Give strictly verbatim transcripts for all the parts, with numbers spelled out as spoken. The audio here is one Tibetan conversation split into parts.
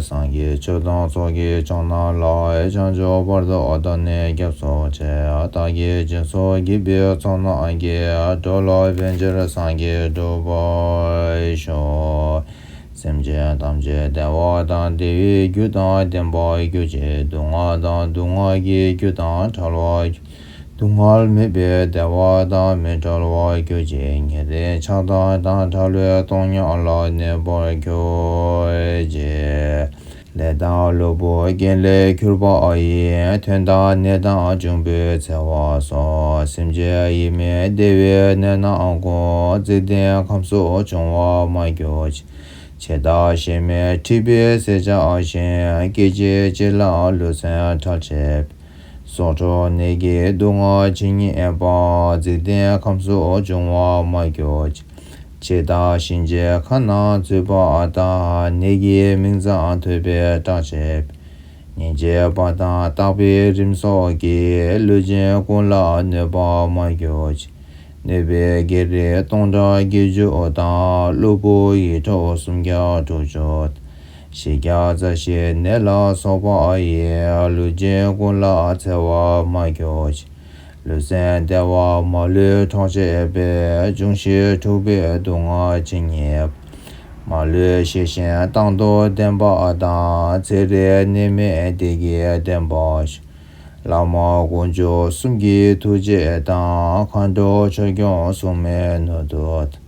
སངས་རྒྱས་ཆོས་དང་ཚོགས་ཀྱི་མཆོག་རྣམས་ལ། བྱང་ཆུབ་བར་དུ་བདག་ནི་སྐྱབས་སུ་མཆི། བདག་གིས་སྦྱིན་སོགས་བགྱིས་པའི་ཚོགས་རྣམས་ཀྱིས། འགྲོ་ལ་ཕན་ཕྱིར་སངས་རྒྱས་འགྲུབ་པར་ཤོག། སེམས་ཅན་ཐམས་ཅད་བདེ་བ་དང་བདེ་བའི་རྒྱུ་དང་ལྡན་པར་གྱུར་ཅིག། སྡུག་བསྔལ་དང་སྡུག་བསྔལ་གྱི་རྒྱུ་དང་བྲལ་བར་གྱུར་ཅིག། སྡུག་བསྔལ་མེད་པའི་བདེ་བ་དང་མི་འབྲལ་བར་གྱུར་ཅིག། ཉེ་རིང་ཆགས་སྡང་དང་བྲལ་བའི་སྟོང་ཉིད་ལ་གནས་པར་གྱུར་ཅིག། ལས་དང་གློ་བུར་རྐྱེན་ལས་གྱུར་པ་ཡི། ཐོན་དང་གནས་དང་འབྱུང་པོའི་འཚེ་བ་སོགས། སེམས་ཅན་ཡིད་མི་བདེ་བའི་ནད་རྣམས་ཀུན། འཇིག་རྟེན་ཁམས་སུ་འབྱུང་བར་མ་གྱུར་ཅིག། འཆི་བདག་གཤེད་མའི་མཁྲིས་པའི་བསད་བྱ་བཞིན། སྐད་ཅིག་གཅིག་ལ་ལུས་སེམས་འབྲལ་བྱེད་པའི། སྲོག་འཕྲོག་ནད་ཀྱི་སྡུག་བསྔལ་ཇི་སྙེད་པ། འཇིག་རྟེན་ཁམས་སུ་འབྱུང་བར་མ་གྱུར་ཅིག། འཆི་བདག་གཤིན་རྗེའི་ཁ་ན་ཚུད་པ་དང་། ནད་ཀྱི་མིང་ཙམ་ཐོས་པས་སྐྲག་བྱེད་པའི། ཉིན་བྱེད་པ་དང་རྟག་པའི་རིམས་སོགས་ཀྱིས། ལུས་ཅན་ཀུན་ལ་གནོད་པར་མ་གྱུར་ཅིག། གནོད་པའི་བགེགས་རིགས་སྟོང་ཕྲག་བརྒྱད་ཅུ་དང་། གློ་བུར་ཡིད་འཕྲོག་སུམ་བརྒྱ་དྲུག་ཅུ་དང་། བཞི་བརྒྱ་རྩ་བཞིའི་ནད་ལ་སོགས་པ་ཡིས། ལུས་ཅན་ཀུན་ལ་འཚེ་བར་མ་གྱུར་ཅིག། ལུས་སེམས་བདེ་བ་མ་ལུས་འཕྲོག་བྱེད་པའི། འབྱུང་བཞི་འཁྲུགས་པའི་སྡུག་བསྔལ་ཇི་སྙེད་པ། མ་ལུས་ཤེས་བཞིན་དང་དུ་ལྡན་པ་དང་། ཚེ་རིང་ནད་མེད་བདེ་སྐྱིད་ལྡན་པར་ཤོག། བླ་མ་དཀོན་མཆོག་གསུམ་གྱི་ཐུགས་རྗེ་དང་། མཁའ་འགྲོ་ཆོས་སྐྱོང་སྲུང་མའི་ནུས་མཐུ་དང་།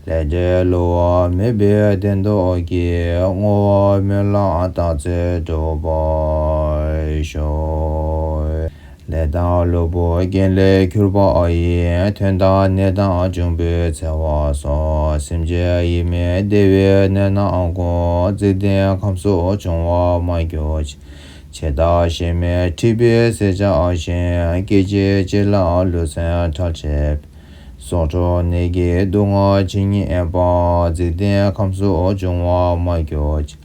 ལས་འབྲས་བསླུ་བ་མེད་པའི་བདེན་སྟོབས་ཀྱིས། བསྔོ་བ་སྨོན་ལམ་བཏབ་ཚད་འགྲུབ་པར་ཤོག། ལས་དང་གློ་བུར་རྐྱེན་ལས་གྱུར་པ་ཡི། ཐོན་དང་ནད་དང་འབྱུང་པོའི་འཚེ་བ་སོགས། སེམས་ཅན་ཡིད་མི་བདེ་བའི་ནད་རྣམས་ཀུན། འཇིག་རྟེན་ཁམས་སུ་འབྱུང་བར་མ་གྱུར་ཅིག། འཆི་བདག་གཤེད་མའི་མཁྲིས་པའི་བསད་བྱ་བཞིན། སྐད་ཅིག་གཅིག་ལ་ལུས་སེམས་འབྲལ་བྱེད་པའི། སྲོག་འཕྲོག་ནད་ཀྱི་སྡུག་བསྔལ་ཇི་སྙེད་པ། འཇིག་རྟེན་ཁམས་སུ་འབྱུང་བར་མ་གྱུར་ཅིག།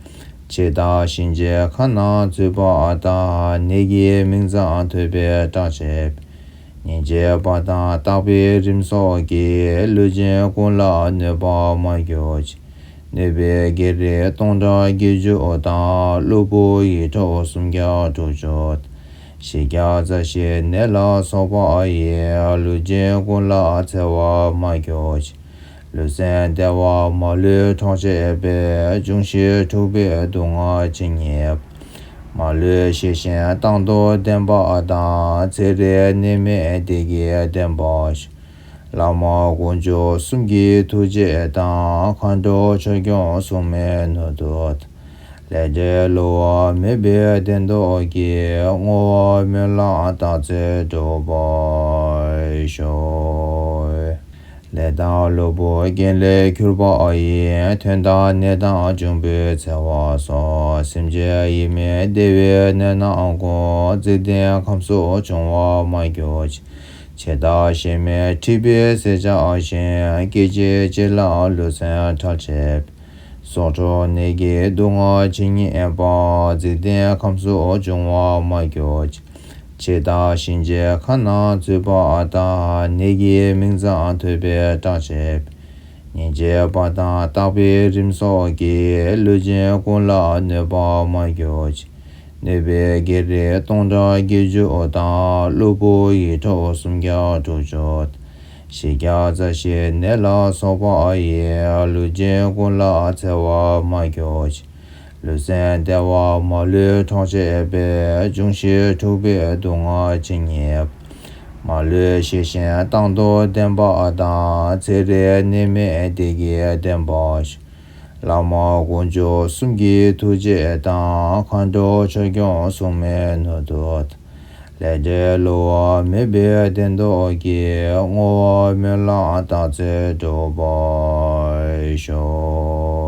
འཆི་བདག་གཤིན་རྗེའི་ཁ་ན་ཚུད་པ་དང་། ནད་ཀྱི་མིང་ཙམ་ཐོས་པས་སྐྲག་བྱེད་པའི། ཉིན་བྱེད་པ་དང་རྟག་པའི་རིམས་སོགས་ཀྱིས། ལུས་ཅན་ཀུན་ལ་གནོད་པར་མ་གྱུར་ཅིག། གནོད་པའི་བགེགས་རིགས་སྟོང་ཕྲག་བརྒྱད་ཅུ་དང་། གློ་བུར་ཡིད་འཕྲོག་སུམ་བརྒྱ་དྲུག་ཅུ་དང་། བཞི་བརྒྱ་རྩ་བཞིའི་ནད་ལ་སོགས་པ་ཡིས། ལུས་ཅན་ཀུན་ལ་འཚེ་བར་མ་གྱུར་ཅིག། ལུས་སེམས་བདེ་བ་མ་ལུས་འཕྲོག་བྱེད་པའི། འབྱུང་བཞི་འཁྲུགས་པའི་སྡུག་བསྔལ་ཇི་སྙེད་པ། མ་ལུས་ཤེས་བཞིན་དང་དུ་ལྡན་པ་དང་། ཚེ་རིང་ནད་མེད་བདེ་སྐྱིད་ལྡན་པར་ཤོག། བླ་མ་དཀོན་མཆོག་གསུམ་གྱི་ཐུགས་རྗེ་དང་། མཁའ་འགྲོ་ཆོས་སྐྱོང་སྲུང་མའི་ནུས་མཐུ་དང་། ལས་འབྲས་བསླུ་བ་མེད་པའི་བདེན་སྟོབས་ཀྱིས། བསྔོ་བ་སྨོན་ལམ་བཏབ་ཚད་འགྲུབ་པར་ཤོག། ལས་དང་གློ་བུར་རྐྱེན་ལས་གྱུར་པ་ཡི། ཐོན་དང་ནད་དང་འབྱུང་པོའི་འཚེ་བ་སོགས། སེམས་ཅན་ཡིད་མི་བདེ་བའི་ནད་རྣམས་ཀུན། འཇིག་རྟེན་ཁམས་སུ་འབྱུང་བར་མ་གྱུར་ཅིག། འཆི་བདག་གཤེད་མའི་མཁྲིས་པའི་བསད་བྱ་བཞིན། སྐད་ཅིག་གཅིག་ལ་ལུས་སེམས་འབྲལ་བྱེད་པའི། སྲོག་འཕྲོག་ནད་ཀྱི་སྡུག་བསྔལ་ཇི་སྙེད་པ། འཇིག་རྟེན་ཁམས་སུ་འབྱུང་བར་མ་གྱུར་ཅིག། འཆི་བདག་གཤིན་རྗེའི་ཁ་ན་ཚུད་པ་དང་། ནད་ཀྱི་མིང་ཙམ་ཐོས་པས་སྐྲག་བྱེད་པའི། ཉིན་བྱེད་པ་དང་རྟག་པའི་རིམས་སོགས་ཀྱིས། ལུས་ཅན་ཀུན་ལ་གནོད་པར་མ་གྱུར་ཅིག། གནོད་པའི་བགེགས་རིགས་སྟོང་ཕྲག་བརྒྱད་ཅུ་དང་། གློ་བུར་ཡིད་འཕྲོག་སུམ་བརྒྱ་དྲུག་ཅུ་དང་། བཞི་བརྒྱ་རྩ་བཞིའི་ནད་ལ་སོགས་པ་ཡིས། ལུས་ཅན་ཀུན་ལ་འཚེ་བར་མ་གྱུར་ཅིག། ལུས་སེམས་བདེ་བ་མ་ལུས་འཕྲོག་བྱེད་པའི། འབྱུང་བཞི་འཁྲུགས་པའི་སྡུག་བསྔལ་ཇི་སྙེད་པ། མ་ལུས་ཤེས་བཞིན་དང་དུ་ལྡན་པ་དང་། ཚེ་རིང་ནད་མེད་བདེ་སྐྱིད་ལྡན་པར་ཤོག། བླ་མ་དཀོན་མཆོག་གསུམ་གྱི་ཐུགས་རྗེ་དང་། མཁའ་འགྲོ་ཆོས་སྐྱོང་སྲུང་མའི་ནུས་མཐུ་དང་། ལས་འབྲས་བསླུ་བ་མེད་པའི་བདེན་སྟོབས་ཀྱིས། བསྔོ་བ་སྨོན་ལམ་བཏབ་ཚད་འགྲུབ་པར་ཤོག།